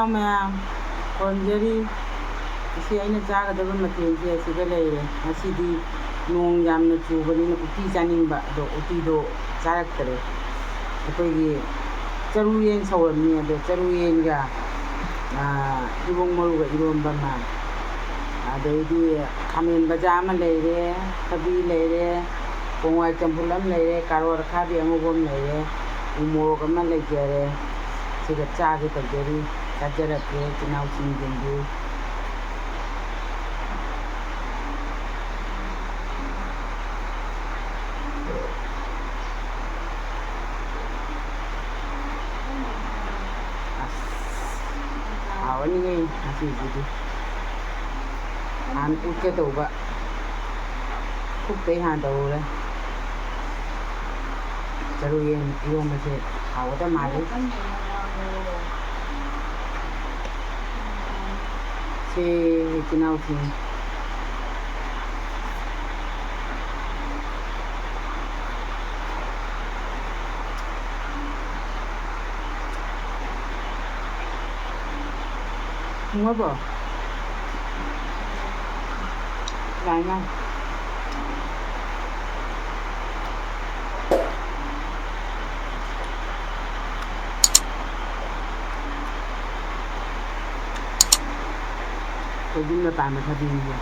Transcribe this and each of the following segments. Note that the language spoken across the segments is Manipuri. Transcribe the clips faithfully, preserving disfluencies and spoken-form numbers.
ꯃꯌꯥꯝ, ꯈꯣꯟꯖꯔꯤ꯫ ꯏꯆꯦ, ꯑꯩꯅ ꯆꯥꯒꯗꯕ ꯃꯊꯦꯜꯁꯦ ꯑꯁꯤꯗ ꯂꯩꯔꯦ꯫ ꯉꯁꯤꯗꯤ ꯅꯣꯡ ꯌꯥꯝꯅ ꯆꯨꯕꯅꯤꯅ ꯎꯇꯤ ꯆꯥꯅꯤꯡꯕ, ꯑꯗꯣ ꯎꯇꯤꯗꯣ ꯆꯥꯔꯛꯇꯔꯦ꯫ ꯑꯩꯈꯣꯏꯒꯤ ꯆꯔꯨ ꯌꯦꯟ ꯁꯧꯔꯝꯃꯤ, ꯑꯗꯣ ꯆꯔꯨ ꯌꯦꯟꯒ, ꯑꯥ, ꯏꯕꯣꯡ ꯃꯔꯨꯒ ꯏꯔꯣꯟꯕ ꯑꯃ, ꯑꯗꯩꯗꯤ ꯈꯥꯃꯦꯟ ꯕꯖꯥ ꯑꯃ ꯂꯩꯔꯦ, ꯊꯕꯤ ꯂꯩꯔꯦ, ꯄꯣꯡꯍꯋꯥꯏ ꯆꯝꯐꯨꯠ ꯑꯃ ꯂꯩꯔꯦ, ꯀꯥꯔꯣꯠ ꯑꯈꯥꯕꯤ ꯑꯉꯧꯕ ꯑꯃ ꯂꯩꯔꯦ, ꯎ ꯃꯣꯔꯣꯛ ꯑꯃ ꯂꯩꯖꯔꯦ꯫ ꯁꯤꯒ ꯆꯥꯒꯦ ꯇꯧꯖꯔꯤ꯫ ꯆꯥꯖꯔꯛꯀꯦ, ꯏꯆꯤꯟ ꯏꯅꯥꯎꯁꯤꯡ ꯌꯦꯡꯕꯤꯌꯨ꯫ ꯑꯁ, ꯍꯥꯎꯔꯅꯤꯍꯦ ꯉꯁꯤꯁꯤꯗꯤ꯫ ꯍꯥꯟꯅ ꯎꯠꯀꯦ ꯇꯧꯕ꯫ ꯄꯨꯛꯇꯩ ꯍꯥꯟꯅ ꯇꯧꯔꯦ꯫ ꯆꯔꯨ ꯌꯦꯟ ꯏꯔꯣꯟꯕꯁꯦ ꯍꯥꯎꯒꯗꯕ ꯃꯥꯜꯂꯤ꯫ ꯁꯦ, ꯏꯆꯤꯟ ꯏꯅꯥꯎꯁꯤꯡ꯫ ꯊꯨꯝꯃꯕꯣ? ꯌꯥꯏꯅ꯫ ꯑꯩꯈꯣꯏ ꯌꯨꯝꯗ ꯄꯥꯟꯕ ꯊꯕꯤꯅꯤꯁꯦ꯫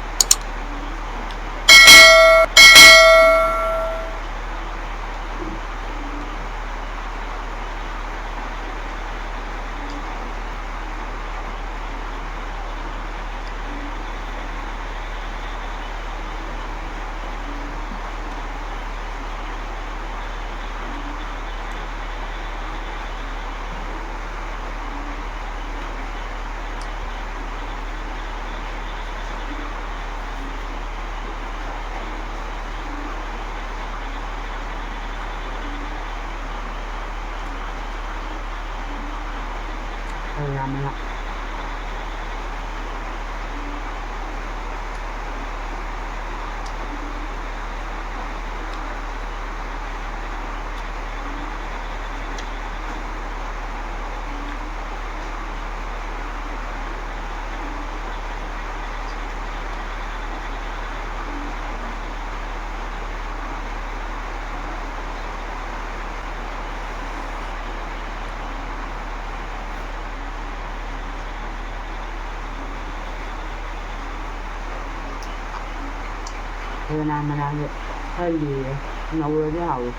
ꯈꯔ ꯌꯥꯝꯅ꯫ ꯃꯅꯥ ꯃꯅꯥꯁꯦ ꯈꯔ ꯂꯤꯔꯦ, ꯅꯧꯔꯗꯤ ꯍꯥꯎꯏ꯫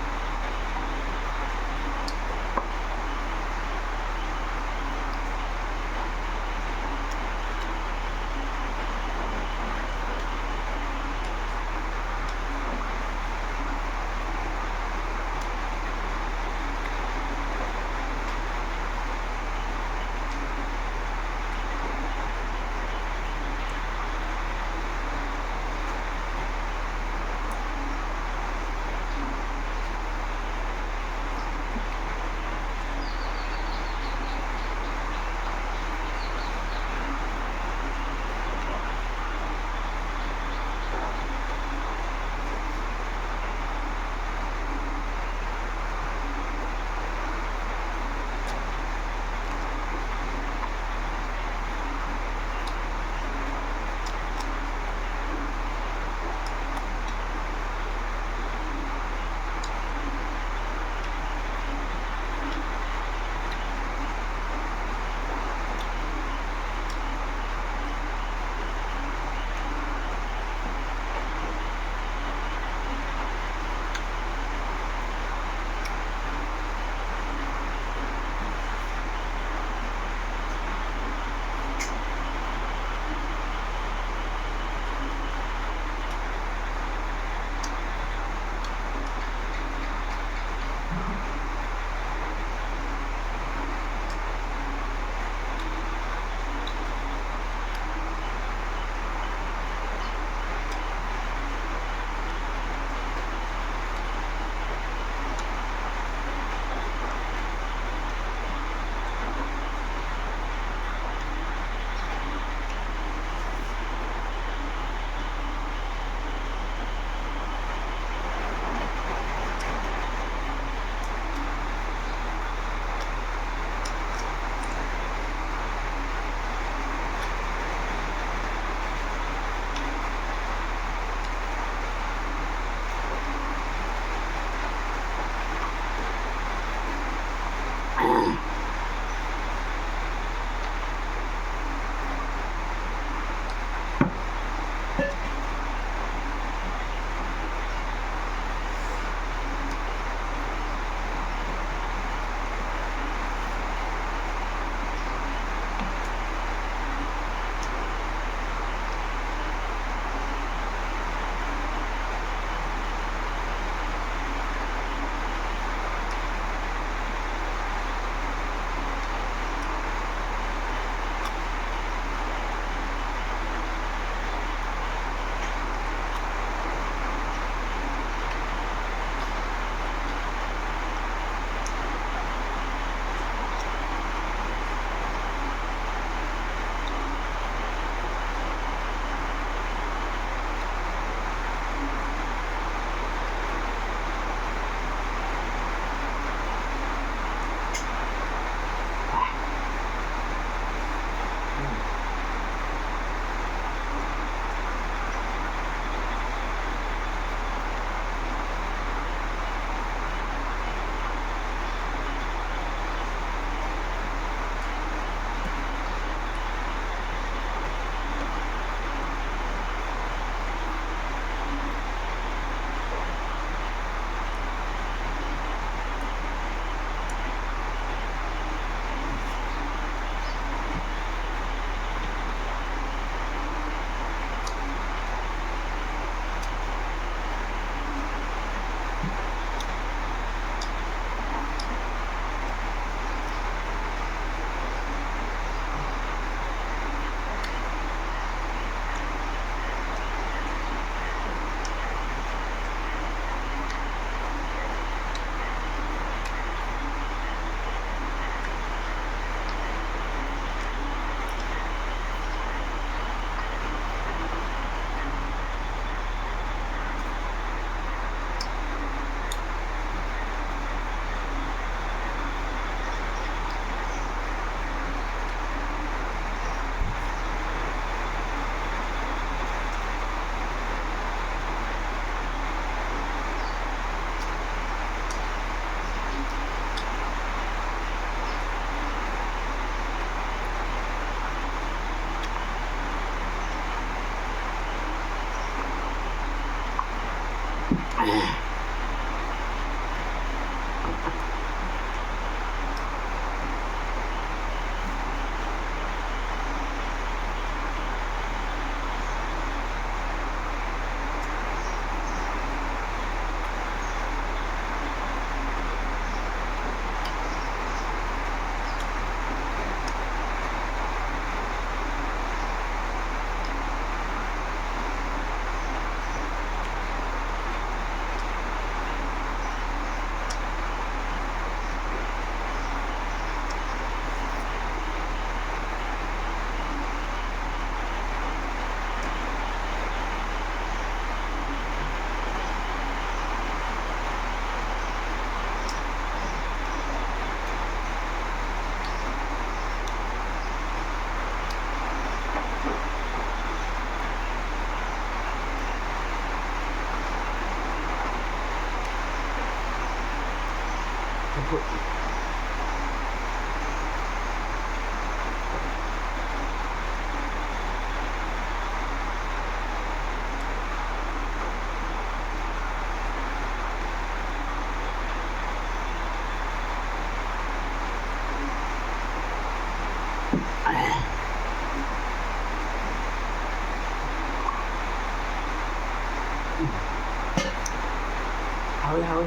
ꯍꯥꯎꯏ, ꯍꯥꯎꯏ꯫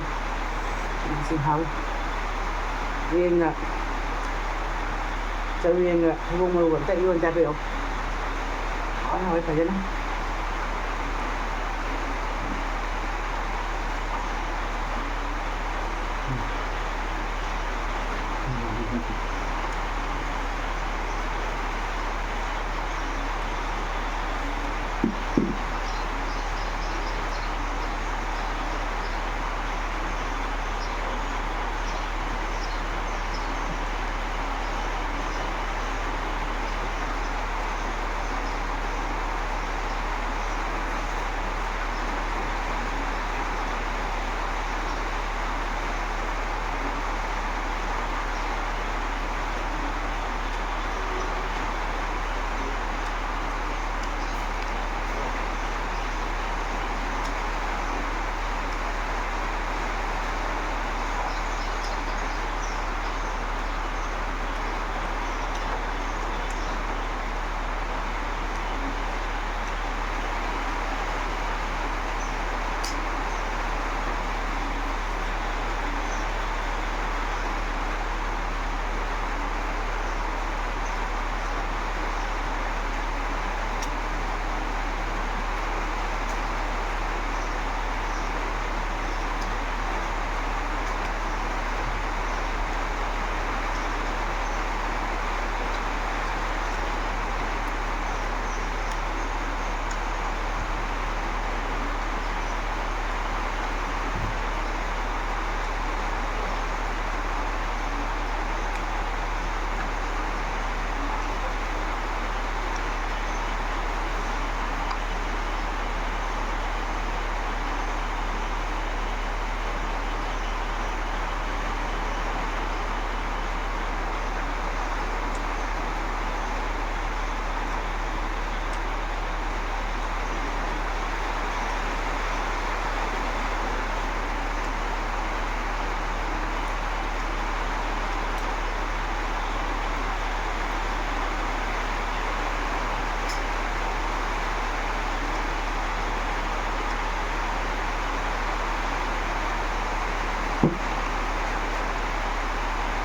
ꯌꯥꯝ ꯊꯤ ꯍꯥꯎꯏ꯫ ꯌꯦꯟꯒ ꯆꯔꯨ ꯌꯦꯟꯒ ꯍꯩꯕꯣꯡ ꯃꯔꯨꯒ ꯑꯝꯇ ꯏꯔꯣꯟ ꯆꯥꯕꯤꯔꯛꯑꯣ꯫ ꯍꯥꯎꯏ, ꯍꯥꯎꯏ ꯐꯖꯅ꯫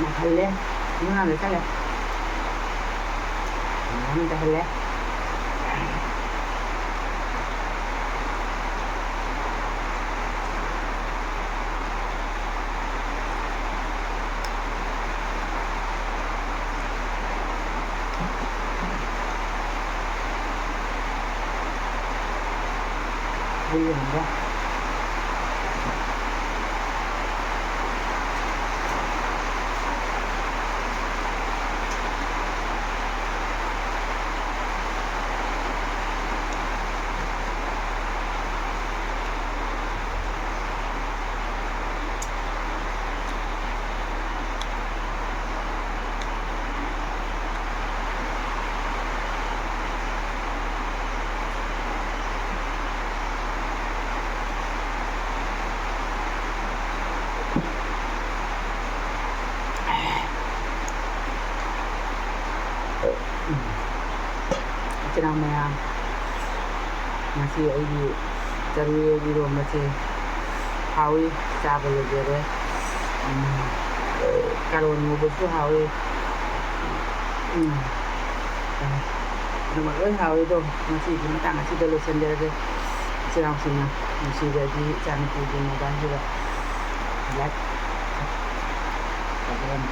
ꯃꯨꯜꯍꯜꯂꯦ꯫ ꯉꯥ ꯂꯩꯁꯜꯂꯦ꯫ ꯃꯌꯥꯝ ꯇꯧꯍꯜꯂꯦ꯫ ꯍꯩ ꯌꯦꯡꯉꯒ꯫ ꯏꯆꯤꯟ ꯏꯅꯥꯎ ꯃꯌꯥꯝ, ꯉꯁꯤ ꯑꯩꯒꯤ ꯆꯔꯨ ꯌꯦꯟ ꯏꯔꯣꯝꯕꯁꯦ ꯍꯥꯎꯏ, ꯆꯥꯕ ꯂꯣꯏꯖꯔꯦ꯫ ꯎꯝ, ꯀꯥꯔꯣꯟ ꯉꯧꯕꯁꯨ ꯍꯥꯎꯏ꯫ ꯎꯝ, ꯑꯗꯨꯃꯛ ꯂꯣꯏ ꯍꯥꯎꯏ꯫ ꯑꯗꯣ ꯉꯁꯤꯒꯤ ꯃꯇꯥꯡ ꯑꯁꯤꯗ ꯂꯣꯏꯁꯤꯟꯖꯔꯒꯦ꯫ ꯏꯆꯤꯟ ꯏꯅꯥꯎꯁꯤꯡꯅ ꯅꯨꯡꯁꯤꯔꯗꯤ ꯏꯆꯥꯅꯨꯄꯤꯒꯤ ꯃꯣꯕꯥꯏꯜꯁꯤꯗ ꯂꯥꯏꯛ ꯇꯧꯕꯤꯔꯝꯃꯨ꯫